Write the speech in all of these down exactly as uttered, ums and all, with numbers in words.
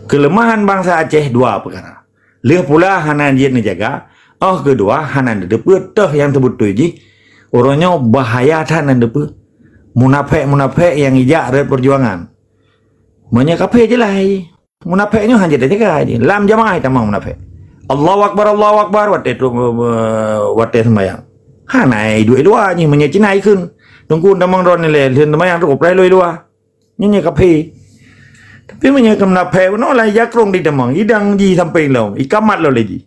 Keuleumahan bansa Aceh dua peukara. Lheueh pula hana jeuet neujaga, óh keudua hana neuteupeue teuh nyang teubeutôi jih. Uroe nyoe bahaya that na neuteupeue. Munafék-munafék nyang ijak rot peujuangan. Meunyoe kafé jeulaih, munafék nyoe hana jeuet teujaga jih. Lam jamaah tamong munafék. Allahu Akbar, Allahu Akbar, watée tu, watée seumayang. Hana iduek i luwa jih, meunyoe Cina ikheun. Teungku tamong droeneuh lé, lheueh seumayang tu, peurah lôn i luwa. Nyan nyang kafé. Tapi meunyoe keu munafék, bunoe lah jakrong di tamong, idang jih sampoe lom, ikamat lom lé jih.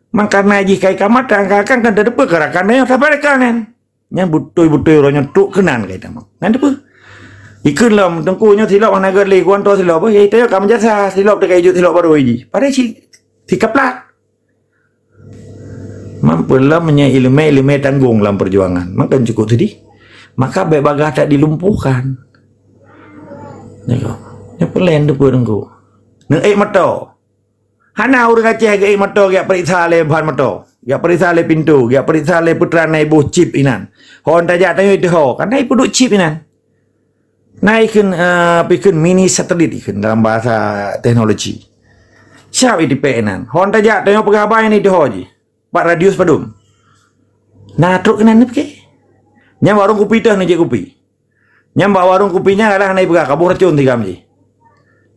Mangkana jih ka ikamat, akan-akan kan teudeupeu ka rakan nyoe sapai rakan nyan. Nyan beutôi-beutôi uroe nyoe trok keunan ka itamong. Nyan teupeue? Ikheun lom, teungku nyoe silop hana gét lé, kuanto silop, eh, tanyoe ka meujasa, silop teuka ijok silop barô jih. Padahai si, si kaplat. Mampu lom meunyoe ileumé-ileumé tanggong lam peujuangan. Maka cukup sedih. Maka bék bagaih that dilumpuhkan. Nyoe, nyoe peulén teupeue teungku. Neuék moto. Hana ureuëng Aceh geuék moto, geujak peuriksa lé ban moto. Geujak peuriksa lé pintoe, geujak peuriksa lé peutran na iboh chip inan. Hon tajak tanyoe iteuho, karena ipeuduek chip inan. Na ikheun, eh, pikheun mini satelit ikheun dalam bahasa teknologi. Siap itipék inan. Hon tajak tanyoe peugah haba nyan iteuho jih. Bak radius padum. Na trok keunan neupiké. Nyang warong kupi teuh neujép kupi. Nyang bak warong kupi nyan alah na ipeugah kaboh racun tikam jih.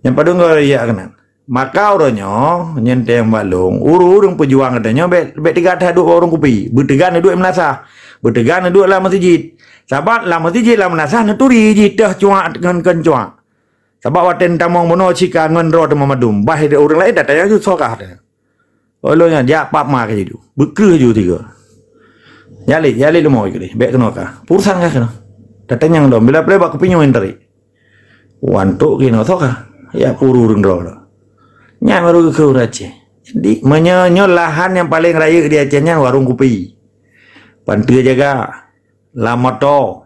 Nyang padum goe yak keunan. Maka uroe nyoe, nyan teuh bak lôn, ureuëng peujuang geutanyoe bék, bék teuga that duek warong kupi. Beuteuga neuduek meunasah. Beuteuga neuduek lam meuseujid. Sabab lam meuseujid lam meunasah neuturi jih teuh cuak ngon keu cuak. Sabab watée tamong bunoe cika ngon droe teuma madum. Bah ureuëng laén datang nyang susah kah. Olo nyan jak pap ma ka jidu. Beukreuh ju tiga. Jali, jali leumo ikeu deh. Bék keunoe ka. Peurusan ka keunoe. Tatanyong lom bila plé bak kupi nyoe tarék. Wan tok keunoe soe ka. Ya puru ureuëng droe. Nyan baru keu ureuëng Aceh. Jadi meunyoe nyoe lahan nyang paleng rayeuk di Aceh nyan warong kupi. Panteue jaga. Lam moto.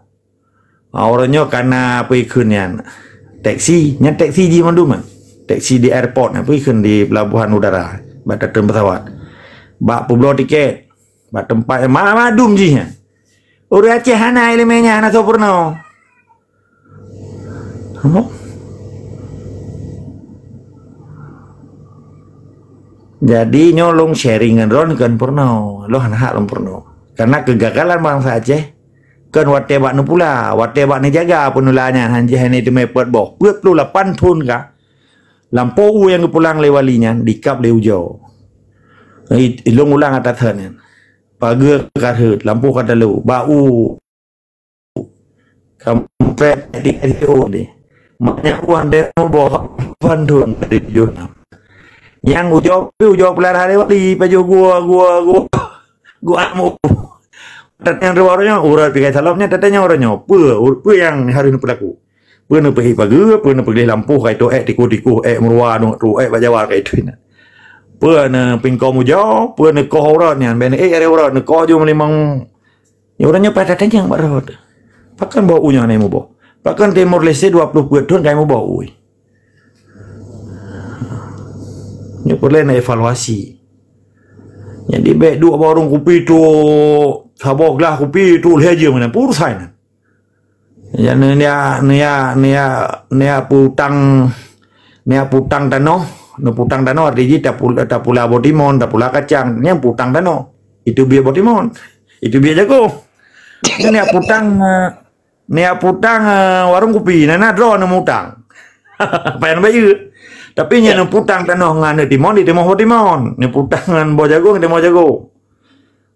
Ah, uroe nyoe kana peue ikheun nyan. Teksi, nyan teksi jih mandum kan. Teksi di airport nyan peue ikheun di pelabuhan udara, bak tateun pesawat. Bak peubloe tiket, bak teumpat ma-, madum jih nyan. Ureuëng Aceh hana ileumé nyan, hana soe peurunoe. Hana. Jadi nyoe lôn sharing ngon droen kon peurunoe. Lôn hana hak lôn peurunoe. Karena kegagalan bansa Aceh Kon watée bak neupula, watée bak neujaga peunula nyan, han jih hana teumé peuet boh. Peuet ploh lapan thon ka lampôh u nyang geupulang lé wali nyan dikab lé ujoe. I, ilong ulang atas nyan. Pageue ka rhot, lampôh ka talo, bak u kampret di S D O deh. Maknya uang deh boh lapan thon ka tujoh nam. Nyang ujoe, ujoe peulahan lé wali, pajoh gua, gua, gua. Gua amu. Tatanyong dua orang nyoe, urat pikai salop nyan, tatanyong orang nyoe. Peue, peue nyang harus neupeudaku? Peue neupeuhi pageue, peue neupeugleh lampôh kai tu, ék tiku-tiku, ék meuruwa, dong tu, ék bak Jawa kai tu. Peue neupingkong ujoe, peue neukoh urat nyan, ben ék ari urat, neukoh ju meulimong. Ya, orang nyoe pada tatanyong bak rot. Pakon boh u nyoe hana muboh? Pakon Timor Leste dua puluh peuet thon kai muboh u? Nyoe peureulée na evaluasi. Jadi bék duek bak warong kupi tu, saboh glah kupi tu lhée jeuem meunan, peurusan. Ya, neuya, neuya, neuya, neuya putang, neuya putang tanoh, neuputang tanoh arti jih tapul-, tapula boh timon, tapula kacang, nyan putang tanoh. Itu biet boh timon. Itu biet jago. Neuya putang, eh, Neuya putang, eh, warong kupi, na, na droe neumutang. Payan bayeue. Tapi nyan neuputang tanoh ngon aneuk timon, di timoh boh timon. Neuputang ngon boh jago, di timoh jago.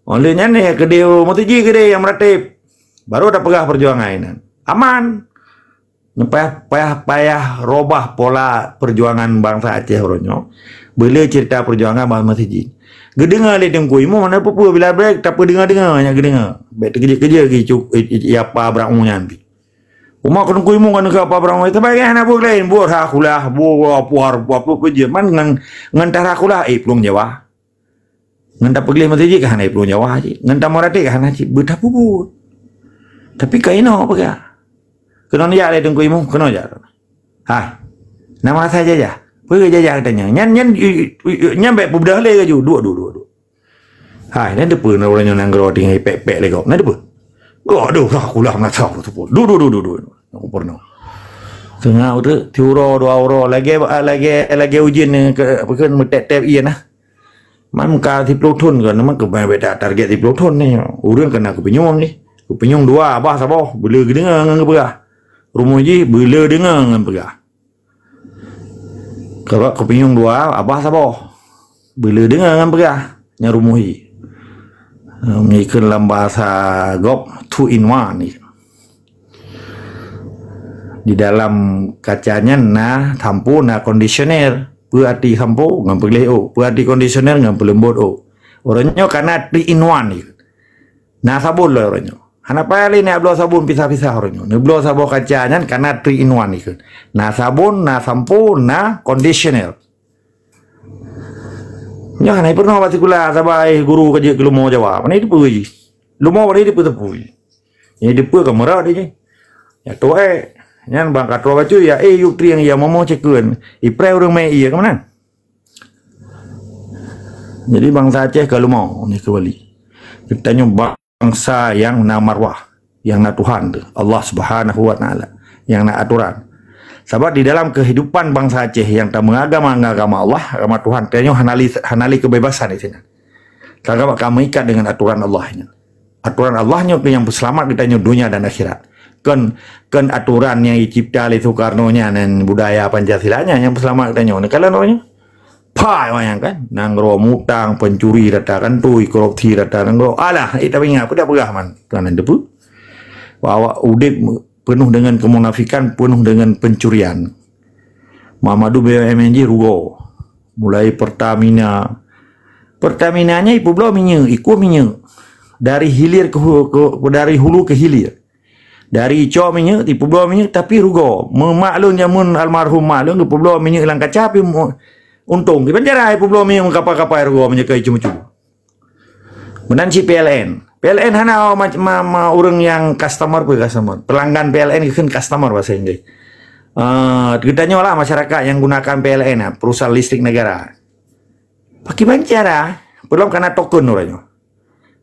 Oh, lheueh nyan nyan keudeh meutuji keudeh nyang meuratéb. Baru tapeugah peujuangan nyan. Aman. Payah, payah, payah robah pola peujuangan bansa Aceh uroe nyoe. Beulé ceurita peujuangan bansa Mesir jih. Geudeungoe lé Teungku Imum, hana peue-peue, bila bék tapeudeungoe-deungoe nyang geudeungoe. Bék teukeujeuet-keujeuet geucok, eh, eh, eh, apa Abraham nyan pih. Umat Teungku Imum kan keu apa Abraham, tapi hana buet laén, buet hak kulah, buet apa, apa, apa, apa je. Man ngon, ngon tara kulah, eh, pulang Jawa. Ngon tapeugleh meuseujid ka hana iplueng Jawa cit. Ngon tameuratéb ka hana cit. Beutapubuet. Tapi ka inoe peugah. Keunoe jak lé Teungku Imum, keunoe jak. Hai. Nama asai jajah? Peue jajah katanya? Nyan, nyan, i, i, i, nyan bék peubeudoh lé laju. Duek, duek, duek, duek. Hai, nyan teupeue na ureuëng nyoe nyang keudroe tinggai pék-pék lé gob. Nyan teupeue? Gob, aduh, lah, kulah meunasah, teupeue. Duek, duek, duek, duek, duek. Aku pernah. Teungoh uteuk, siuroe dua uroe, lagèe, lagèe, lagèe ujeuen, eh, ke, apa ke, meutép-tép ié nah. Man ka siplôh thon kan, man keubeuna beda target siplôh thon nyoe. Ureueng keuneuk kupinyueng jih. Kupinyueng dua, abah saboh, beuleu geudeungoe ngon geupeugah. Rumoh jih, beuleu deungoe ngon peugah. Ka kupinyueng dua, abah saboh, beuleu deungoe ngon peugah. Nyan rumoh jih. Em, ikheun lam bahasa gob, two in one. Di dalam kaca nyan na sampo, na kondisioner. Peue arti sampo? Ngon peugleh ôk. Peue arti kondisioner? Ngon peuleumbot ôk. Uroe nyoe ka na three in one. Na sabon lom uroe nyoe. Hana payah lé neubloe sabon pisah-pisah uroe nyoe. Neubloe saboh kaca nyan ka na three in one ikheun. Na sabon, na sampo, na kondisioner. Nyoe hana peurunoe bak sikula saban, eh, guru ka jeuet keu leumo Jawa. Pane teupeue jih? Leumo pane teupeue-teupeue jih? Nyang teupeue ka meurot jih. Nyan tuha, eh. Nyan bang ka troh bacut, ya, eh, yub trieng, ya, momoh cekeuen. Ipreh ureueng mé ié keumanan. Jadi, bansa Aceh ka leumo, nyoe keumbali. Geutanyoe bansa nyang na marwah, nyang na Tuhan teuh, Allah Subhanahu wa Taala, nyang na atoran. Sabab di dalam keuhidupan bansa Aceh nyang tameugagama ngon agama Allah, agama Tuhan, tanyoe hana lé, hana lé keubebasan di sinan. Sabab ka meuikat deungon atoran Allah nyan. Atoran Allah nyoe keuh nyang peuseulamat geutanyoe donya dan akhirat. Kon, kon atoran nyang jicipta lé Soekarno nyan, budaya Pancasila nyan nyang peuseulamat geutanyoe. Neukalon uroe nyoe. Pai wayang kan, nanggroe mutang, pencuri rata kantoi, korupsi rata nanggroe. Alah, eh, tapi ingat, peue dak peugah man, keunan teupeue. Bahwa udeb peunoh deungon kemunafikan, peunoh deungon pencurian. Mamadu B U M N jih rugoe. Mulai Pertamina. Pertamina nyan ipeubloe minyeuk, ikue minyeuk. Dari hilir ke hu-, ke, dari hulu ke hilir. Dari icok minyeuk, ipeubloe minyeuk, tapi rugoe. Meu-, mak lôn jameun almarhum mak lôn geupeubloe minyeuk lam kaca, pi mu-, untông. Kiban cara ipeubloe minyeuk kapal-kapal rugoe meunyoe ka icu-mucu. Meunan cit P L N. P L N hana ma-, ma-, ma-, ureueng nyang customer pih customer. Pelanggan P L N geukheun customer bahasa Inggris. Eh, geutanyoe lah masyarakat nyang gunakan P L N, ah, perusahaan listrik negara. Pakiban cara, peulom kana token uroe nyoe.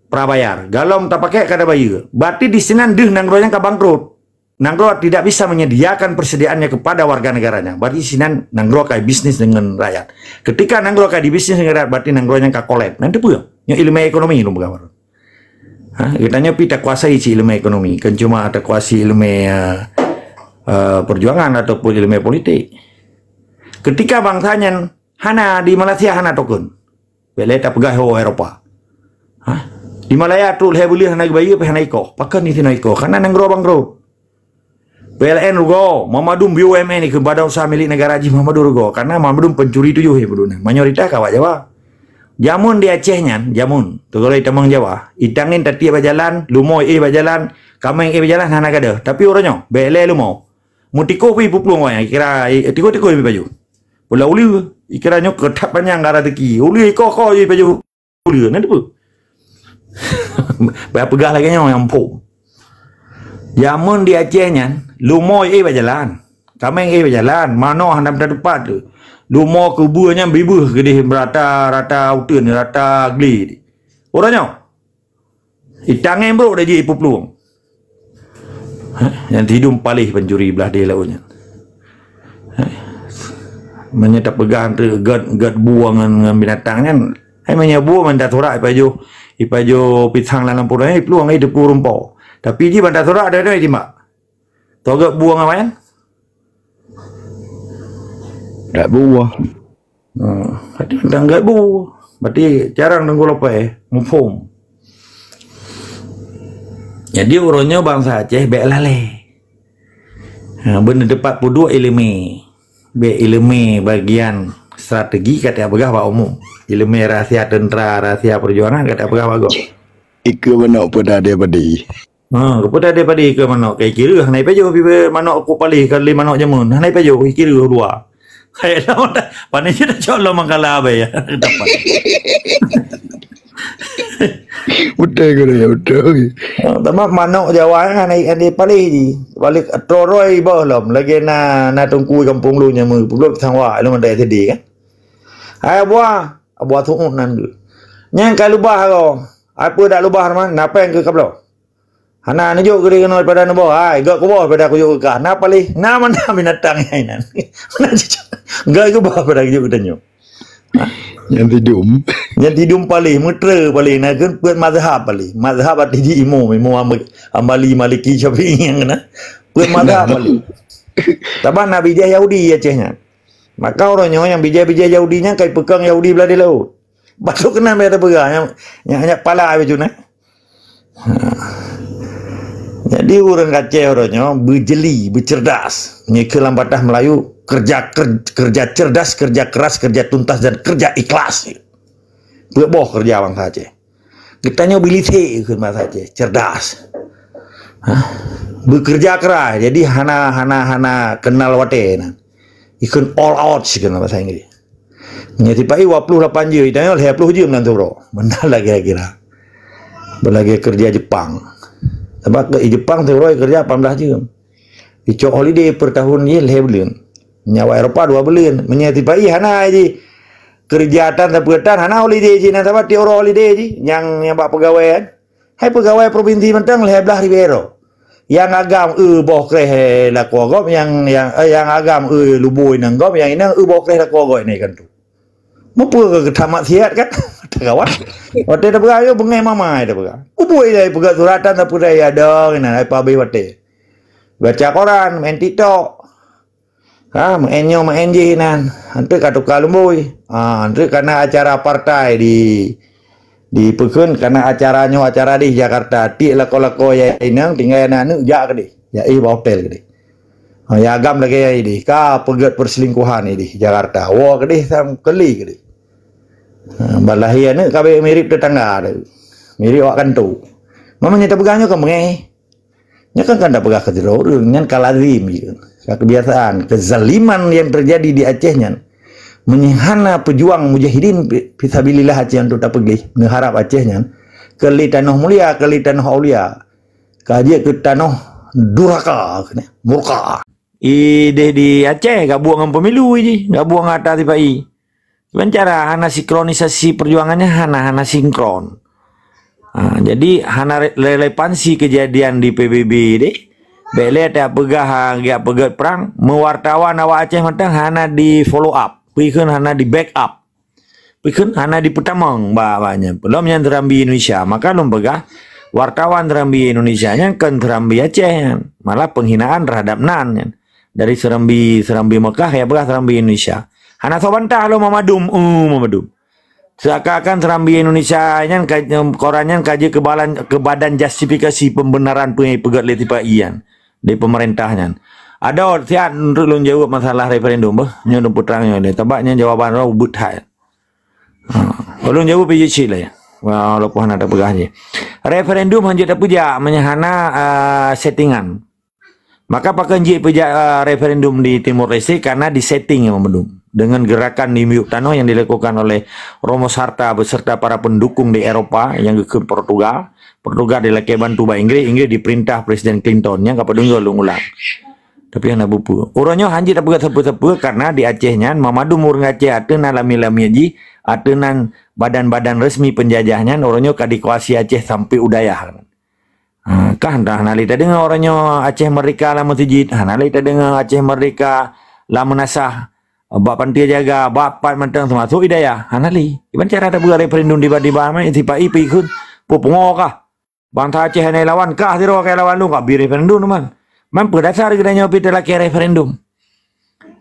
Prabayar. Galom tapakék kada bayeue. Berarti di sinan deuh nanggroe nyan ka bangkrot. Nanggroe tidak bisa menyediakan persediaannya kepada warga negaranya. Berarti sinan nanggroe ka bisnis dengan rakyat. Ketika nanggroe ka dibisnis dengan rakyat, berarti nanggroe nyan ka kolap. Nyan teupeue? Nyoe ileumèe ekonomi lôn peugah baru. Ha, geutanyoe pih takuasai cit ileumèe ekonomi. Kon cuma takuasai ileumèe, eh, eh, perjuangan ataupun ileumèe politik. Ketika bansa nyan hana, di Malaysia hana token. Bèk lé tapeugah ho Eropa. Ha? Di Malaya trok lhèe buleuen hana geubayeue, pih hana ikoh. Pakon di sinoe ikoh? Karena nanggroe bangkrot. P L N rugoe, mamandum B U M N ikheun badan usaha milik negara jih mamandum rugoe. Karena mamandum pencuri tujoh, ya, bunoe. Mayoritas ka awak Jawa. Jameun di Aceh nyan, jameun, teukeulai tamong Jawa, itangen tatiek bak jalan, leumo éh bak jalan, kaméng éh bak jalan, hana gadôh. Tapi uroe nyoe, bèk lé leumo. Meutikoh pih ipuplueng awaknyan, kira, eh, tikoh-tikoh ipajoh. Pula uleue, ikira nyoe keu that panyang ka raseuki. Uleue ikoh-koh jih ipajoh uleue, na teupeue? Bèk peugah lagèe nyoe nyang phom. Jameun di Aceh nyan, leumo éh bak jalan. Kaméng éh bak jalan, manoe hana meuteumpat teuh. Leumo keubeue nyan bibeuh keudeh rata, rata uteuen, rata glé. Uroe nyoe, itangen brôk dah jih ipuplueng. Hah? Nyang sidum paléh pancuri blah di laôt nyan. Hah? Meunyoe tapeugah gèt, gèt bue ngon, ngon binatang nyan, hai meunyoe bue ban tasurak ipajoh, ipajoh pisang lam lampôh nyan, iplueng, iteupeu rumpok. Tapi jih ban tasurak dah, dah itimbak. Togèt bue ngon awaknyan? Gèt bue. Ha, berarti teuntang gèt bue. Berarti carông Teungku Lopai muphom. Jadi, uroe nyoe bansa Aceh bèk lalè. Ha, beuneuteumpat peuduek ileumèe. Bèk ileumèe bagian strategi ka tapeugah bak umum. Ileumèe rahsia teuntra, rahsia perjuangan ka tapeugah bak gob. Ikeu manok peudah dia padi. Ha, rupa dah dia padi keu manok, kai kireuh, hana ipajoh, pi manok kok paléh, ka lé manok jameun, hana ipajoh, kai kireuh dua. Hai, lama dah, pane cit dah cok lom mangkala abai ya. Dapat. Betul ke dia? Betul. Ha, tapi manok Jawa kan hana, hana paléh jih. Balik troroi bawah lom, lagèe na, na teungku gampông lôn nyang meu, belum sangwa, lôn ada sedih kan. Hai buah, buah suut nan geuh. Nyang ka lubah ko. Apa dak lubah mah, napeng keu kabloe. Hana neujok keu deh keunoe daripada neuboh. Hai, gak kuboh daripada kujok keu kah. Na paléh, na mana binatang nyang inan. Mana cicak. Gak kuboh daripada kujok keu tanyoe. Nyang tidum. Nyang tidum paléh, meutre paléh. Na kheun peuet mazhab paléh. Mazhab arti jih imum, imum Hambali, Maliki, Syafi'i nyang kena. Peuet mazhab paléh. Saban na bijéh Yahudi Aceh nyan. Maka uroe nyoe nyang bijéh-bijéh Yahudi nyan kai peukong Yahudi blah di laôt. Batuk keunan bèk tapeugah nyang, nyang, nyang pala baju na. Ha. Jadi ureueng Aceh uroe nyoe beujeli, beucerdas. Nyoe keu lam patah Melayu, kerja ker-, kerja cerdas, kerja keras, kerja tuntas dan kerja ikhlas. Peuet boh kerja bansa Aceh. Geutanyoe bilisé keu bansa Aceh, cerdas. Ha. Bekerja keras, jadi hana, hana, hana kenal watèe na. Ikheun all out sih kena bahasa Inggris. Nyoe tipai dua puluh lapan jeuem, tanyoe lhèe ploh jeuem lam siuroe. Beuna lagèe kira. Beulagèe kerja Jepang. Sabab keu Jepang siuroe kerja lapan belas jeuem. Icok holiday per tahun jih lhèe buleuen. Nyawa Eropa dua buleuen. Meunyoe tipai hana jih kerja tan sapeue tan, hana holiday jih na sabab tiep uroe holiday jih. Nyang, nyang bak peugawai kan. Hai peugawai provinsi mantong lhèe blah ribèe droe. Nyang agam eu boh kreh lakoe gob, nyang, nyang, eh, nyang agam eu luboi nang gob, nyang inong eu boh kreh lakoe gob nyan kan tu. Meupeu keu tamat siat kan? Tagawan. Watèe tapeugah yo beungèh mamai tapeugah. Uboi ilai peugah suratan tapeugah ya dong inan ai pabéh watèe. Baca koran, main TikTok. Ha, main nyoe, main jih nan. Anteuk ka tuka lumboi. Ha, anteuk kana acara partai di, di peukheun kana acara nyoe, acara di Jakarta. Tiek lakoe-lakoe ya inong tinggai aneuk-aneuk jak keudeh. Ya eh bak hotel keudeh. Ha, ya agam lagèe ya ideh. Ka peugèt perselingkuhan ideh Jakarta. Woe keudeh sam keli keudeh. Ha, ban lahé aneuk ka bèk mirip tetangga tu. Mirip awak kanto. Memang nyata peugah nyoe ka meungèh. Nyan kan ka tapeugah keu sidroe ureueng, nyan ka lazim jih. Ka kebiasaan. Kezaliman yang terjadi di Aceh nyan, meunyoe hana pejuang mujahidin fi-, fisabilillah Aceh nyan untuk tapeugléh, neuharap Aceh nyan keu lé tanoh mulia, keu lé tanoh aulia. Ka jeuet keu tanoh duraka, murka. Ideh di Aceh gabuek ngon pemilu jih, gabuek ngon ata sipai. Kiban cara hana sinkronisasi perjuangannya hana, hana sinkron. Ha, jadi hana re-, relevansi kejadian di P B B deh. Bèk lé tapeugah, ha, geujak peugèt prang, meuwartawan awak Aceh mantong hana di follow up, peue kheun hana di back up. Peue kheun hana di peutamong ba, ba nyan. Lom nyan teurambi Indonesia, maka lôn peugah wartawan teurambi Indonesia nyan kon teurambi Aceh nyan, malah penghinaan terhadap nan nyan. Dari serambi, serambi Mekah, ya peugah serambi Indonesia. Hana soe bantah lom Mamadum, uh, Mamadum. Seakan-akan serambi Indonesia nyan ka, koran nyan ka jeuet keu balan, keu badan justifikasi pembenaran peue nyang peugèt lé sipa-i nyan di pemerintah nyan. Adoe siat untuk lôn jaweueb masalah referendum beuh, nyoe lôn peutrang nyoe lé. Sabab nyan jawaban droe ubit that. Ha, ulôn jaweueb pih cit lé. Walaupun hana tapeugah jih. Referendum hanjeuet tapeujak meunyoe hana, ah, settingan. Maka pakon jeuet peujak, ah, referendum di Timor Leste karena disetting ngon Mamadum. Dengan gerakan di miyueb tanoh yang dilakukan oleh Ramos Horta beserta para pendukung di Eropa yang geukheun Portugal. Portugal dilakèe bantu bak Inggris, Inggris diperintah Presiden Clinton nyang ka padum lôn ulang. Tapi hana bupu. Uroe nyoe hanjeuet tapeugah sapeue-sapeue karena di Aceh nyan Mamadum ureueng Aceh ateueh nan lamiet-lamiet jih, ateueh nan badan-badan resmi penjajah nyan uroe nyoe ka dikuasai Aceh sampai u dayah. Ha, kah dah hana lé tadeungoe uroe nyoe Aceh Merdeka lam meuseujid, hana lé tadeungoe Aceh Merdeka lam meunasah, bak Pantai Jaga, bak pat mantong teumasok i dayah, hana lé. Kiban cara tapeugah referendum tiba-tiba meusipa-i pih kheun, peue pungo kah? Bansa Aceh hana lawan kah sidroe ka lawan lôn, ka bi referendum teuma. Man peue dasar geutanyoe pih talakèe referendum?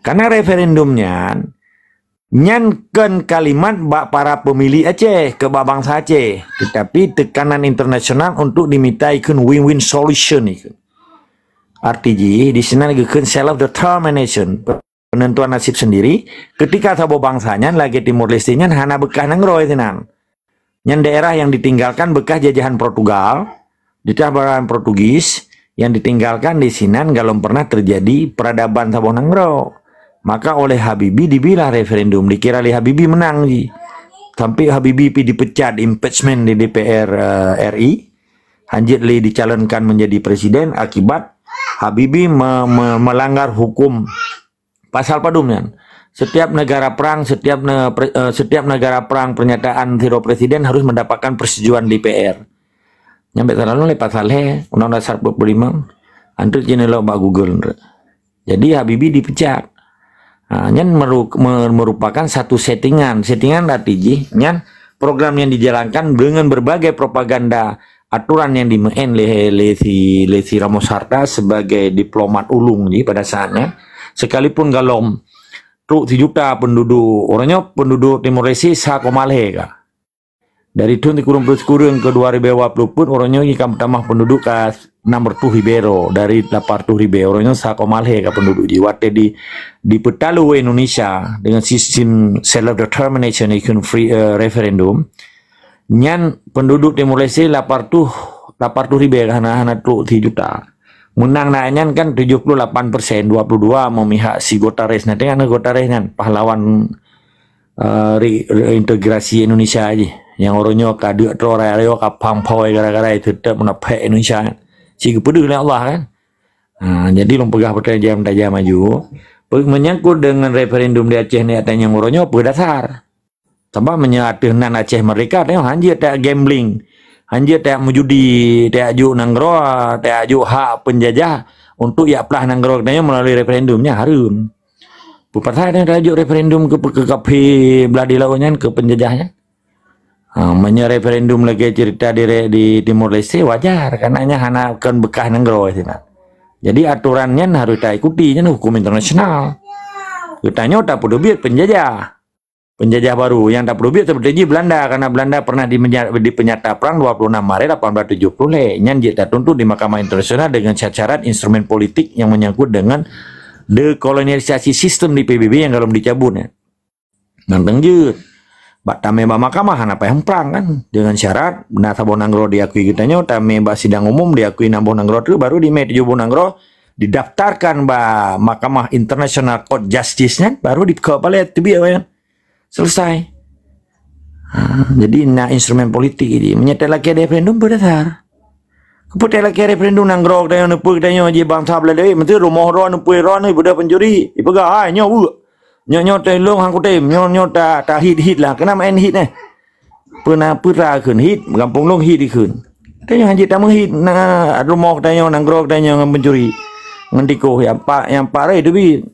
Karena referendum nyan, nyan kon kalimat bak para peumilék Aceh, keu bak bansa Aceh, tetapi tekanan internasional untuk dimita ikheun win-win solution ikheun. Arti jih, di sinan geukheun self determination, penentuan nasib sendiri, ketika saboh bansa nyan lagèe Timor Leste nyan hana beukah nanggroe sinan. Nyan daerah yang ditinggalkan bekas jajahan Portugal, di jajahan Portugis, yang ditinggalkan di sinan galom pernah terjadi peradaban saboh nanggroe. Maka oleh Habibie dibilah referendum, dikira lé Habibie menang jih. Sampai Habibie pih dipecat, impeachment di D P R, eh, R I. Hanjeuet lé dicalonkan menjadi presiden akibat Habibie me-, me-, melanggar hukum pasal padum nyan. Setiap negara perang, setiap ne-, pre-, eh, setiap negara perang pernyataan sidroe presiden harus mendapatkan persetujuan D P R. Nyan bèk salah lôn lé pasal lhèe Undang-Undang Dasar empat puluh lima. Anteuk jih neulok bak Google. Jadi Habibie dipecat. Ha, nyan meru-, me-, merupakan satu settingan. Settingan arti jih nyan program yang dijalankan dengan berbagai propaganda aturan yang dimeu'en lé, lé si, lé si Ramos Horta sebagai diplomat ulung jih pada saat nyan. Sekalipun galom trok sijuta penduduk, uroe nyoe penduduk Timor Leste sa koma lhèe ka. Dari thôn sikureueng ploh sikureueng keu dua ribèe dua ploh peuet, uroe nyoe ka meutamah penduduk ka enam reutôh ribèe droe, dari lapan reutôh ribèe, uroe nyoe sa koma lhèe ka penduduk jih. Watèe di, dipeutalo Indonesia dengan sistem self determination, ikheun free, eh, referendum, nyan penduduk Timor Leste lapan reutôh, lapan reutôh ribèe, hana, hana trok sijuta. Meunang na nyan kan tujuh puluh lapan persen, dua puluh dua memihak si Guterres. Nah, tengok na Guterres nyan, pahlawan, eh, re-, reintegrasi Indonesia jih. Nyang uroe nyoe ka deuk droe, raya ka phang phoi gara-gara teutap munafék Indonesia nyan. Cit geupeudeuh lé Allah kan. Ha, jadi lôn peugah peutajam-tajam aju. Pe-, menyangkut dengan referendum di Aceh nyan, nyang uroe nyoe peue dasar? Sabab meunyoe ateueh nan Aceh Merdeka, tanyoe hanjeuet tajak gambling, hanjeuet tajak meujudi, tajak jok nanggroe, tajak jok hak penjajah untuk yak plah nanggroe tanyoe melalui referendum, nyan hareuem. Peue pasai tanyoe tajak jok referendum keu, keu kafé blah di laôt nyan, keu penjajah nyan? Ha, meunyoe referendum lagèe cerita di re-, di Timor Leste, wajar, karena nyan hana kon beukah nanggroe sinan. Jadi aturan nyan harus taikuti, nyan hukum internasional. Geutanyoe tapeuteubiet penjajah. Penjajah baru nyang tapeuteubiet seperti jih Belanda, karena Belanda pernah dimenya-, dipenyata perang dua puluh enam Maret lapan belas tujuh puluh lhèe. Nyan jeuet tatuntut di Mahkamah Internasional dengan syarat-syarat instrumen politik yang menyangkut dengan dekolonialisasi sistem di P B B yang galom dicabut, ya. Nyan teungeut. Bak tamè bak mahkamah hana payah prang kan. Dengan syarat, na saboh nanggroe diakui geutanyoe, tamè bak sidang umum diakui nam boh nanggroe tu, baru dimè tujoh boh nanggroe didaftarkan bak Mahkamah International Court Justice nyan, baru dikeue palèt teubiet awaknyan. Selesai. Ha, jadi na instrumen politik jih. Meunyoe talakèe referendum peue dasar? Keupeue talakèe referendum nanggroe geutanyoe, neupeue geutanyoe jih bansa Belanda, eh, meuteumé rumoh droe, neupeue droe, neubeudôh pencuri. Ipeugah, "Hai, nyoe weuek. Nyoe, nyoe teuh lôn han kutem, nyoe, nyoe ta, ta hit-hit lah." Keunan main hit nyan. Peue na peue ta kheun hit, gampông lôn hit dikheun. Tanyoe hanjeuet tameuhit na rumoh geutanyoe, nanggroe geutanyoe ngon pencuri. Ngon tikoh nyang pa-, nyang paréh teubiet.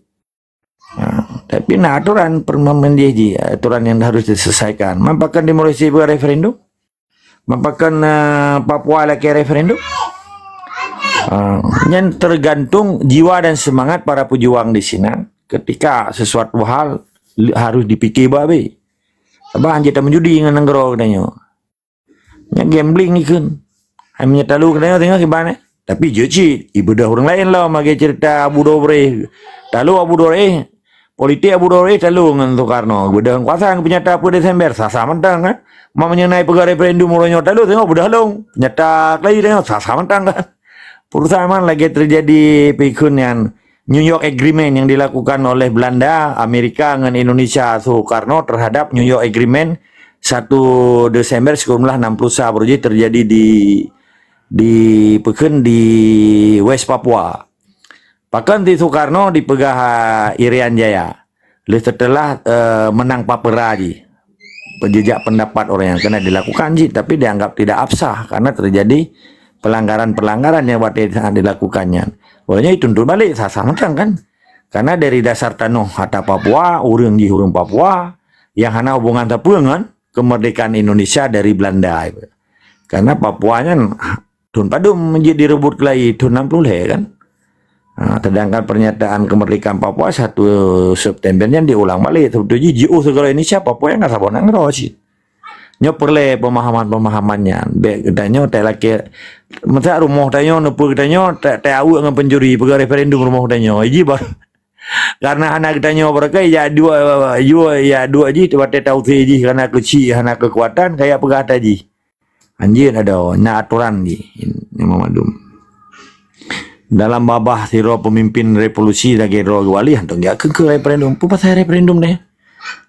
Ha, tapi na aturan permanen jih, aturan yang harus diselesaikan. Man pakon di Malaysia buat referendum? Man pakon, eh, Papua lakèe referendum? Ha, nyan tergantung jiwa dan semangat para pejuang di sinan ketika sesuatu hal li-, harus dipikir babe. Sabab hanjeuet tameujudi ngon nanggroe geutanyoe. Nyan gambling ikheun. Hai meunyoe talu keunoe tengok kiban, eh. Tapi jeuet cit, ibeudôh ureueng laén lom lagèe cerita Abu Dobreh. Talu Abu Dobreh, politik Abu Dobreh talu ngon Soekarno. Ibeudôh ngon kuasa, ngon peunyata peuet Desember, sah-sah mantong kan. Mak meunyoe na ipeugah referendum uroe nyoe talu tengok beudôh lom. Peunyata keulayi tengok sah-sah mantong kan. Perusahaan man lagèe teujadi peue kheun nyan. New York Agreement yang dilakukan oleh Belanda, Amerika ngon Indonesia Soekarno terhadap New York Agreement satu Desember sikureueng enam puluh sa baru jih terjadi di, di peue kheun di West Papua. Pakon di Soekarno dipeugah, ah, Irian Jaya. Lheuh setelah, eh, menang papera jih. Peujejak pendapat orang yang kena dilakukan jih, tapi dianggap tidak absah karena terjadi pelanggaran-pelanggaran yang watèe saat dilakukan nyan. Uroe nyoe dituntut balik, sah-sah mantong kan. Karena dari dasar tanoh ata Papua, ureueng jih ureueng Papua, yang hana hubungan sapeue ngon kemerdekaan Indonesia dari Belanda. Karena Papua nyan thôn padum jeuet direubot keulayi, thôn enam puluh lhèe kan. Ha, sedangkan pernyataan kemerdekaan Papua satu September nyan diulang balik. Sebetul jih jiôh segala Indonesia, Papua nyang ka saboh nanggroe cit. Nyoe peureulèe pemahaman-pemahaman nyan. Bèk geutanyoe talakèe, masa rumoh tanyoe, neupeue geutanyoe, ta-, taweuek ngon pencuri, peugah referendum rumoh tanyoe. Jih baru. Karena hana geutanyoe barangkai, ya dua, ya dua jih, watèe tausé jih, hana keuchik, hana keukuatan, kaya peugah ata jih. Hanjeuet adoe, na aturan jih, Imam Madum. Dalam babah sidroe pemimpin revolusi lagèe droe geuwali, hantom geujak keu referendum. Peue pasai referendum deh?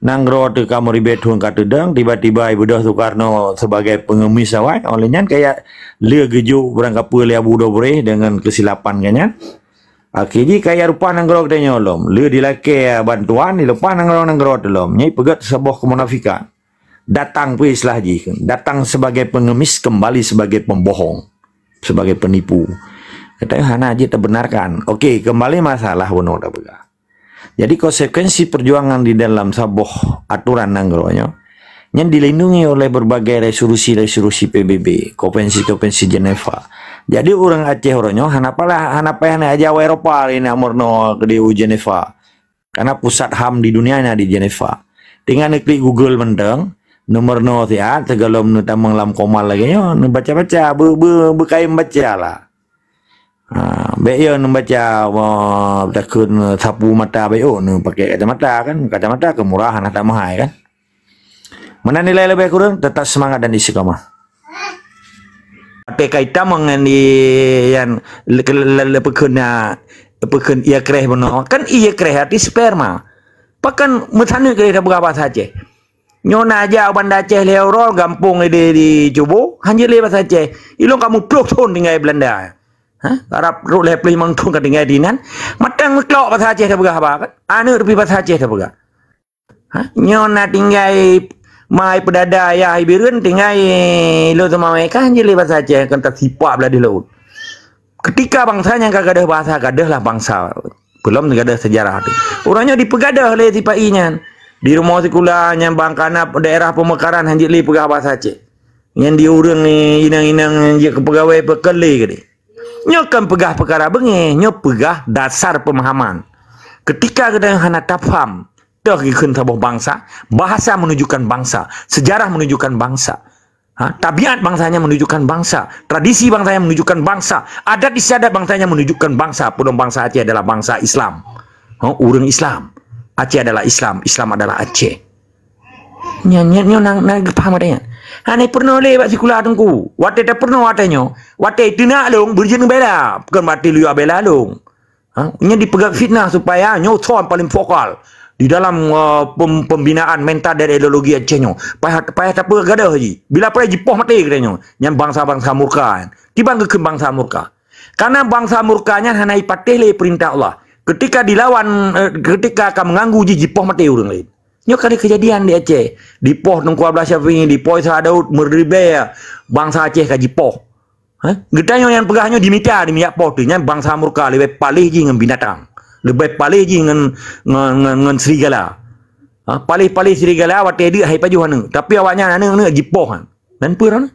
Nanggroe teuh ka meuribèe thôn ka teudong, tiba-tiba ibeudôh Soekarno sebagai pengemis awai. Oleh nyan kaya lé geujok barang kapeue lé Abu Dobreh dengan kesilapan geuh nyan. Akhé jih kaya rupa nanggroe geutanyoe lom. Lé dilakèe bantuan, dileupah nanggroe-nanggroe teuh lom. Nyan peugöt saboh kemunafikan. Datang pih istilah jih, datang sebagai pengemis, kembali sebagai pembohong, sebagai penipu. Kata hana jeuet tabenarkan. Oke, kembali masalah bunoe tapeugah. Jadi konsekuensi perjuangan di dalam saboh aturan nanggroe nyoe, nyan dilindungi oleh berbagai resolusi-resolusi P B B, konvensi-konvensi Geneva. Jadi ureuëng Aceh uroe nyoe hana payah, hana payah na jak u Eropa lé nak meurunoe keudeh u Geneva. Karena pusat ham di dunia na di Geneva. Tinggai neuklik Google mantong, neumeurunoe siat, sigohlom neutamong lam koma lagée nyoe, neubaca-baca, be-, be-, beukayém baca lah. Ha, bék yo neubaca, wa, takheun sapu mata bék, oh, neupakai kacamata kan, kacamata keu murah, hana tameuhai kan. Meunan nilai leubeh kureueng, tetap semangat dan istiqamah. Pakai kaitan ngon di, yan, le-, le-, le-, le-, peukheun na, peukheun ie kreh bunoe. Kan ie kreh arti sperma. Pakon meusaneut keu tapeugah bahasa Aceh. Nyoe na jak u Banda Aceh lhée uroe, gampông di, di Cubo, hanjeuet lé bahasa Aceh. Ilong kamoe ploh thon tinggai Belanda. Ha? Arab rot lhée ploh limong thon ka tinggai dinan. Mantong meuklok bahasa Aceh tapeugah haba kan? Aneuk tapi bahasa Aceh tapeugah. Ha? Nyoe na tinggai mai peudada yah i Bireuen, tinggai lôn teuma mai kan jih lé bahasa Aceh, kon tasipak blah di laôt. Ketika bangsa nyang ka gadôh bahasa, gadôhlah bangsa. Belum gadôh sejarah tu. Ureuëng nyoe dipeugadôh lé sipa-i nyan. Di rumoh sikula nyan bang kana daerah pemekaran hanjeuet lé peugah bahasa Aceh. Nyan di ureuëng inong-inong jeuet keu peugawée peukeulé keudeh. Nyoe kon peugah peukara beungéh, nyoe peugah dasar pemahaman. Ketika geutanyoe hana tafaham, toh geukheun saboh bangsa, bahasa menunjukkan bangsa, sejarah menunjukkan bangsa. Ha, tabiat bangsanya menunjukkan bangsa, tradisi bangsanya menunjukkan bangsa, adat istiadat bangsanya menunjukkan bangsa. Peudong bangsa Aceh adalah bangsa Islam. Ha, ureuëng Islam. Aceh adalah Islam, Islam adalah Aceh. Nyan, nyan, nyoe nang, nang geupaham watée nyan. Hana peurunoe lé bak sikula teungku. Watée tapeurunoe watée nyoe, watée teunak lông, beureujeuen bela. Bukan watée liyue bela lông. Ha? Nyan dipeugah fitnah supaya nyoe thon paling vokal di dalam, uh, pem-, pembinaan mental dan ideologi Aceh nyoe. Payah, payah tapeugadôh jih. Bila payah jipoh maté geutanyoe. Nyan bangsa-bangsa murka. Kiban geukheun bangsa murka. Karena bangsa murka nyan hana ipatéh lé peurintah Allah. Ketika dilawan, eh, ketika ka meuganggu jih, jipoh maté ureuëng laén. Nyoe kali keujadian di Aceh. Dipoh Teungku Abdullah Syafie, dipoh Isa Daud, meuribée bangsa Aceh ka jipoh. Ha? Geutanyoe nyang peugah nyoe dimita, dimiyap poh teuh. Nyan bangsa murka leubeh paléh jih ngon binatang. Leubeh paléh jih ngon, ngon, ngon, ngon serigala. Ha? Paléh-paléh serigala watée deuk hai pajoh aneuk. Tapi awaknyan aneuk-aneuk jipoh. Dan peue ran?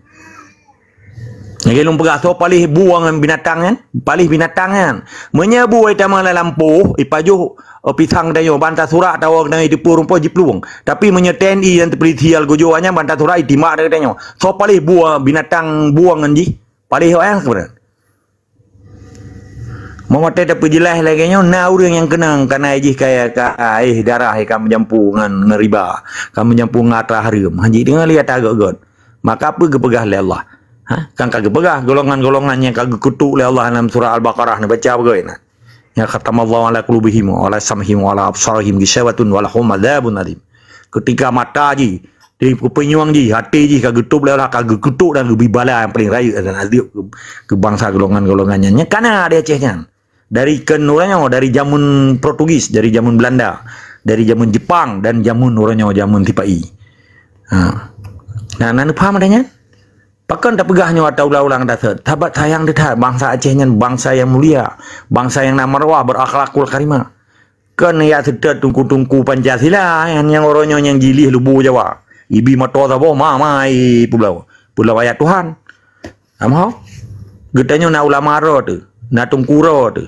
Lagée lôn peugah, soe paléh bue ngon binatang nyan? Paléh binatang nyan. Meunyoe bue tamong lam lampôh, ipajoh, eh, pisang tanyoe, ban tasurak tawoe keunan iteupeue rumpok jiplueng. Tapi meunyoe T N I dan polisi algojo nyan ban tasurak itimbak dari tanyoe. Soe paléh bue binatang bue ngon jih? Paléh awak nyan keubeunaran. Meunyoe tapeujeulaih lagée nyoe, na ureuëng nyang keunong kana jih kaya ka aih darah ka meujampu ngon, ngon riba, ka meujampu ngon atra hareuem. Hanjeuet deungoe lé ata göt-göt. Maka peue geupeugah lé Allah? Ha? Kan ka geupeugah golongan-golongan nyang ka geukutuk lé Allah dalam surah Al-Baqarah ni, baca beugöt na. Ya khatamallahu ala qulubihim wa ala sam'ihim wa ala absarihim ghisyawatun wa lahum adzabun alim. Ketika mata jih di kupeunyueng jih, até jih ka geutôb lé Allah, ka geukutuk dan geubri bala nyang paleng rayeuk dan azeub keu, keu bangsa golongan-golongan nyan. Nyang kana di Aceh nyan. Dari keunoe nyoe, dari jameun Portugis, dari jameun Belanda, dari jameun Jepang dan jameun uroe nyoe jameun sipa-i. Ha. Nah, na neupaham ata nyan? Pakon tapeugah nyoe ata ulang-ulang tasot? Sabat sayang teutat bangsa Aceh nyan bangsa nyang mulia, bangsa nyang na marwah, berakhlakul karimah. Kon ya seutôt teungku-teungku Pancasila nyan nyang uroe nyoe nyang jilih lubu Jawa. Ibi moto saboh ma, ma i pulo. Pulo ayat Tuhan. Amho. Geutanyoe na ulama ro teuh, na teungku ro teuh.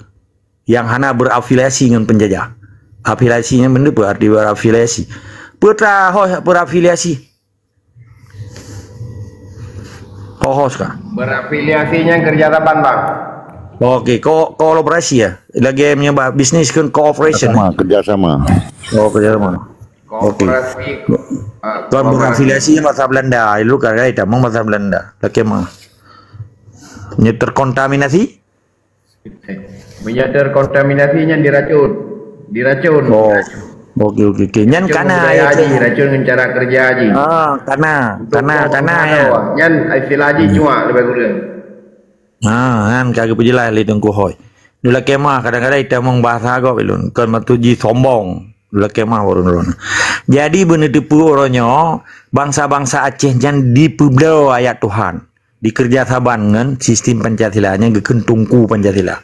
Yang hana berafiliasi ngon penjajah. Afiliasi nyan benda apa arti berafiliasi? Putra ho berafiliasi. Hohos kah? Berafiliasi nyan kerja saban, Bang. Oke, ko kolaborasi ya. Lagi menyebab bisnis kan cooperation. Sama, kerja sama. Oh, kerja sama. Oke. Kooperasi, ah, kolaborasi. Tuan berafiliasi bahasa Belanda. Lu kan kata meng bahasa Belanda. Lagi mah. Nya terkontaminasi? Meunyoe terkontaminasi nyan diracun. Diracun. Oh. Oke, oke, oke. Nyan kana budaya jih, racun ngon cara kerja jih. Ah, kana, kana, kana ya. Nyan istilah jih cuma lebih kurang. Ah, nyan ka geupeujeulaih lé Teungku Hoi. Dula kemah kadang-kadang ita mong bahasa gob ilun, kon maksud jih sombong. Lakée meu'ah ureuëng droeneuh. Jadi, beuneuteupeue uroe nyoe, bansa-bansa Aceh nyan dipeubloe ayat Tuhan. Dikeureuja saban ngon sistem Pancasila nyang geukheun teungku Pancasila.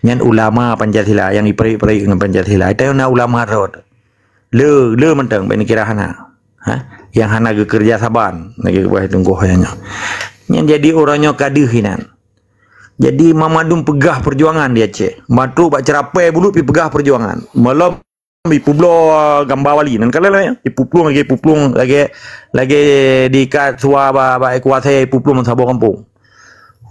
Nyan ulama Pancasila nyang iprek-prek ngon Pancasila. Tanyoe na ulama rot. Le, le mantong bèk neukira hana. Ha? Nyang hana geukeureuja saban lagée geuboh teungku nyan. Nyan jadi uroe nyoe ka deuh inan. Jadi, Mamadun peugah peujuangan di Aceh. Matrok bak ceurapée bulut pi peugah peujuangan. Malam ipubloe gamba wali nan kala ya. Ipuplueng lagée puplueng lagée lagée diikat sua ba ba kuasa ipuplueng saboh kampung.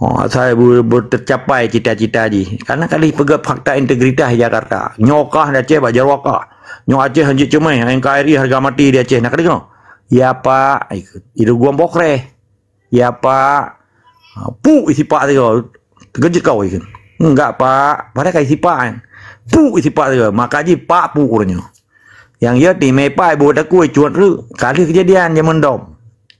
Oh, asai bu- beuteucapai cita-cita jih. Karena kali peugah fakta integritas di Jakarta. Nyoe kah di Aceh bak jaroe kah. Nyoe Aceh hanjeuet ceumai, N K R I harga mati di Aceh. Nak keudeueng? Ya, Pak. Iduek guam bokreh. Ya, Pak. Ha, puk isipak sigoe. Teukeujot kau ikheun. Enggak, Pak. Padahai ka isipak kan. Puk isipak sigoe. Maka jih Pak puk uroe nyoe. Nyang ya ti mé Pak ibu takue cuat reuk. Ka lheueh keujadian jameun dom.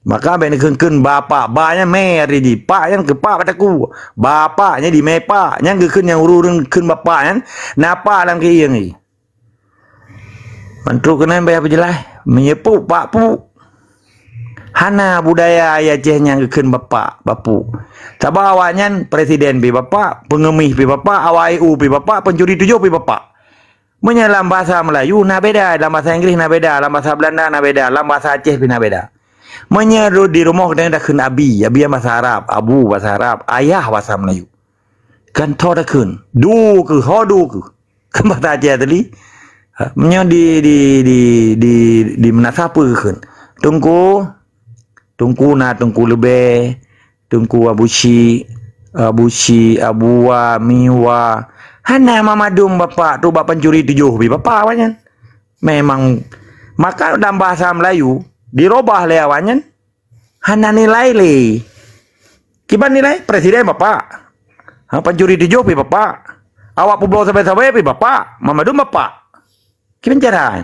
Maka bèk neukheun-kheun bapak. Ba nyan mé ari jih. Pak nyan keu Pak bak takue. Bapak nyan di mé Pak. Nyan geukheun nyang ureuëng kheun bapak nyan. Na Pak lam keuieng jih. Mantong keunan baya peujeulaih, meunyoe puk, pak puk. Hana budaya ayah Aceh nyang geukheun bapak, bapuk. Sabab awaknyan presiden pi bapak, peungeumih pi bapak, awak A U pi bapak, pencuri tujoh pi bapak. Meunyoe lam bahasa Melayu na beda, lam bahasa Inggris na beda, lam bahasa Belanda na beda, lam bahasa Aceh pi na beda. Meunyoe di rumoh geutanyoe takheun abi, abi bahasa Arab, abu bahasa Arab, ayah bahasa Melayu. Kan tho takheun, du keuh, ho du keuh. Kan bahasa Aceh tadi. Ha, meunyoe di, di, di, di, di meunasah peue kheun? Teungku, teungku na teungku leubeh, teungku Abu Syik, Abu Syik, Abu Wa, Miwa. Hana Mamadun bapak tu bak pancuri tujoh pi bapak awaknyan. Memang, maka dalam bahasa Melayu, dirobah lé awaknyan, hana nilai lé. Kiban nilai presiden bapak. Ha, pancuri tujoh pi bapak. Awak publoe sabe-sabe pi bapak. Mamadun bapak. Kiban cara.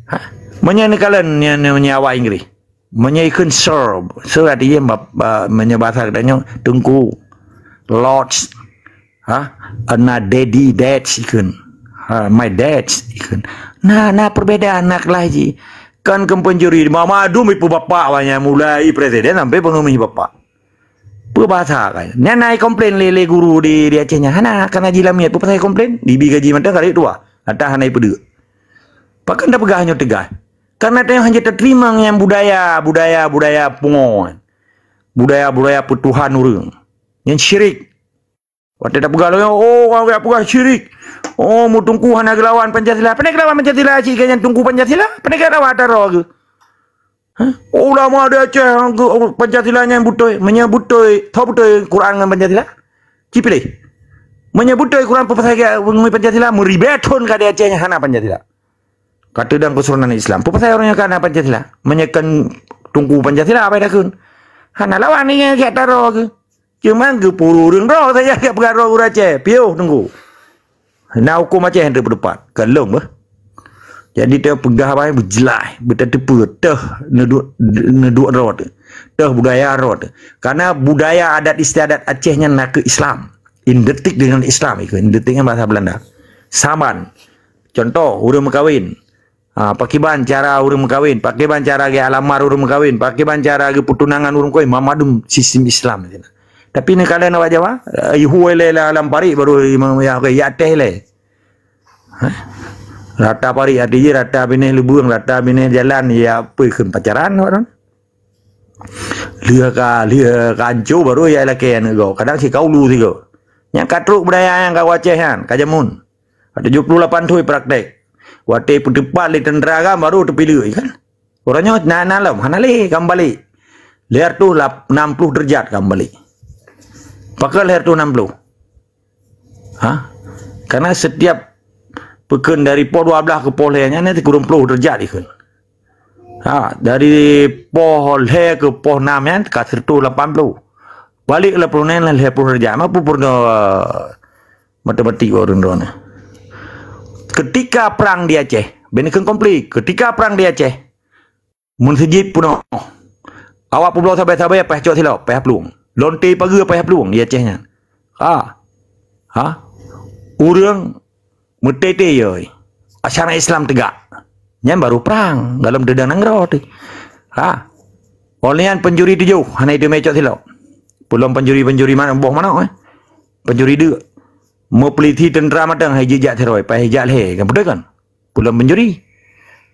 Ha? Meunyoe neukalon nyan, nyan, nyan awak Inggris. Meunyoe ikheun sir. Sir artinya bap-, ba-, meunyoe bahasa geutanyoe teungku. Lord. Ha? Na daddy, dad ikheun. Ha, my dad ikheun. Na, na perbedaan na keulaih jih. Kan keu pencuri, Mamadun pi bapak awaknyan mulai presiden sampai peungeumih bapak. Peue bahasa kan? Nyan na ikomplain lé, lé guru di, di Aceh nyan. Hana, kana jilamiet, peue pasai ikomplain? Dibi gaji mantong kali dua. Ata hana ipeudeuk. Pakon tapeugah nyoe teugas? Karena tanyoe hana tateurimong nyang budaya, budaya, budaya pungo. Budaya, budaya peutuhan ureuëng. Nyan syirik. Watée tapeugah lagée, oh, orang yang peugah syirik. Oh, meuteungku hana geulawan Pancasila. Pane geulawan Pancasila cit keu nyang teungku Pancasila? Pane geulawan ata roh geuh? Ha? Ulama di Aceh, oh, Pancasila nyan beutôi. Meunyoe beutôi, tho beutôi Quran ngon Pancasila? Ci piléh. Meunyoe beutôi Quran peupasai ngon Pancasila, meuribée thon ka di Aceh nyan hana Pancasila. Ka teudong keusuronan Islam. Peupasai ureuëng nyan ka hana Pancasila? Meunyoe kon teungku Pancasila, apa dak kheun? Hana lawan nyan geuh ata roh geuh. Cuma geupuru ureuëng droe saja geupeugah droe ureuëng Aceh, piôh teungku. Na huköm Aceh nyang teupeutupat, ka lom beuh. Jadi teupeugah bai beujeulaih, beutateupeue teuh neuduek, neuduek droe teuh. Teuh budaya droe teuh. Karena budaya adat istiadat Aceh nyan nakeuh Islam. Identik dengan Islam ikheun, identik ngon bahasa Belanda. Saban. Contoh, ureuëng meukawen. Ha, pakiban cara ureuëng meukawen, pakiban cara geualamar ureuëng meukawen, pakiban cara geupeutunangan ureuëng meukawen, mamadum sistem Islam. Tapi neukalon awak Jawa, eh, ihue lé la-, lam parit baru imam ya, ya teh lé. Ha? Rata parit arti jih, rata binéh lubang, rata binéh jalan, ya peue kheun pacaran awak nyan. Lheueh ka, lheueh ka anco baru ya lakée aneuk gob. Kadang sikaulu sigoe. Nyang ka trok budaya nyang ka Aceh nyan, ka jameun. Tujoh puluh lapan thon praktek. Watée peuteupat lé tentara kan baru teupileuk kan. Uroe nyoe na, na lom, hana lé, ka meubalek. Lhèe reutôh lap-, nam ploh derajat ka meubalek. Pakon lhèe reutôh nam ploh? Ha? Karena setiap peukon dari poh dua belas keu poh lhèe nyan, nyan sikureueng ploh derajat ikheun. Ha, dari poh lhèe keu poh nam nyan ka sireutoh lapan ploh. Balek lapan ploh nyan lhèe ploh derajat. Mampu peurunoe, eh, matematik ureueng droeneuh. Ketika perang di Aceh, bèk neukheun konflik. Ketika perang di Aceh, meuseujid peunoh. Awak peubloe sabai-sabai payah cok silop, payah plueng. Lonte pageue payah plueng di Aceh nyan. Ha. Ha. Ureueng meutete yoi. syariat Islam tegak. Nyan baru prang dalam deudang nanggroe teuh. Ha. Oleh nyan pencuri tujoh hana iteumé cok silop. Peulom pencuri-pencuri mana boh manok, eh. Pencuri deuk. Meupeulisi teuntera mantong hai jijak siroi, pai jijak lhée, kan beutôi kan? Peulom pencuri.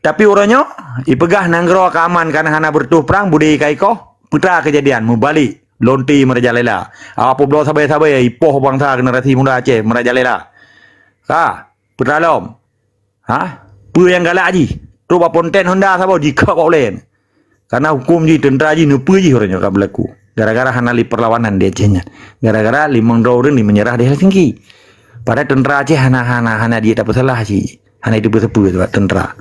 Tapi uroe nyoe ipeugah nanggroe ka aman, kana hana beureutoh prang, budi ka ikoh, peutra keujadian meubalek lonte meurajalela. Apa bloe sabai-sabai ipoh bansa generasi muda Aceh meurajalela. Ka, peutra lom. Ha? Peue nyang galak jih? Trok bak ponten Honda saboh jikheun bak ulée. Karena huköm jih, teuntera jih, neupeue jih uroe nyoe ka beulaku. Gara-gara hana lé peurlawanan di Aceh nyan. Gara-gara limong droe ureuëng di meunyeurah di Helsinki. Padahai teuntera Aceh hana hana hana jeuet tapeusalah cit. Hana jiteupeue-teupeue sabab teuntera.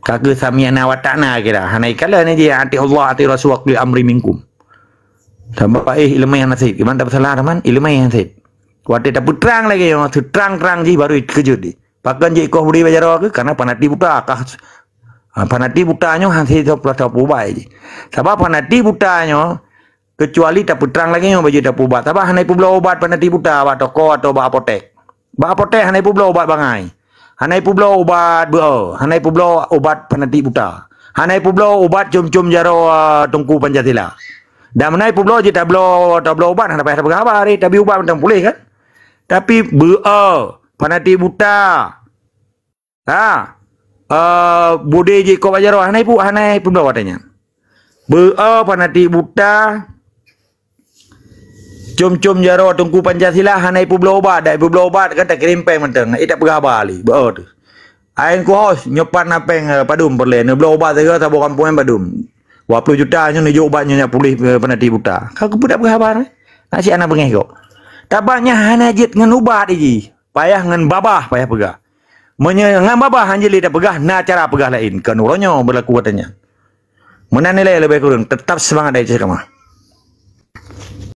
Ka keuh sami'na wa ata'na kira. Hana ikalon jih até Allah, até Rasul, wa ulil amri minkum. Sabab eh ileumé hana sép. Kiban tapeusalah teuma ileumé hana sép. Watée tapeutrang lagée nyoe, seutrang-trang jih baru ikeujot jih. Pakon jih ikoh budi bak jaroe keuh? Karena fanatik buta kah. Ha, fanatik buta nyoe hase soe peulat soe peuubat jih. Sabab fanatik buta nyoe, keucuali tapeutrang lagée nyoe baju tapeuubat. Sabab hana ipubloe ubat fanatik buta bak toko atau bak apotek. Bak apotek hana ipubloe ubat bangai. Hana ipubloe ubat beuo, hana ipubloe ubat fanatik buta. Hana ipubloe ubat com-com jaroe, eh, Teungku Pancasila. Dan meunan ipubloe jih tabloe, tabloe ubat hana payah tapeugah haba, tabi ubat mantong puléh kan. Tapi beuo, fanatik buta. Ha. Eh, budi jih ikoh bak jaroe, hana ipu-, hana ipubloe watée nyan. Beuo fanatik buta, com-com jaroe Teungku Pancasila hana ipubloe ubat, dak ipubloe ubat kan takirém péng mantong, eh, tapeugah haba lé, beuo teuh. Ain kuhos nyoe pat na péng, eh, padum peureulée, neubloe ubat sigoe saboh kampung nyan padum. Dua puluh juta nyoe neujok ubat nyoe nyak puléh, eh, fanatik buta. Ka keupeue tapeugah haba, eh? Nasib hana beungéh kok. Tabak nyan hana jeuet ngon ubat jih, payah ngon babah payah peugah. Meunyoe ngon babah han jeuet lé tapeugah, na cara peugah laén. Kon uroe nyoe beulaku watée nyan. Meunan ilée leubeh kureueng, teutap seumangat dari Ceukamah.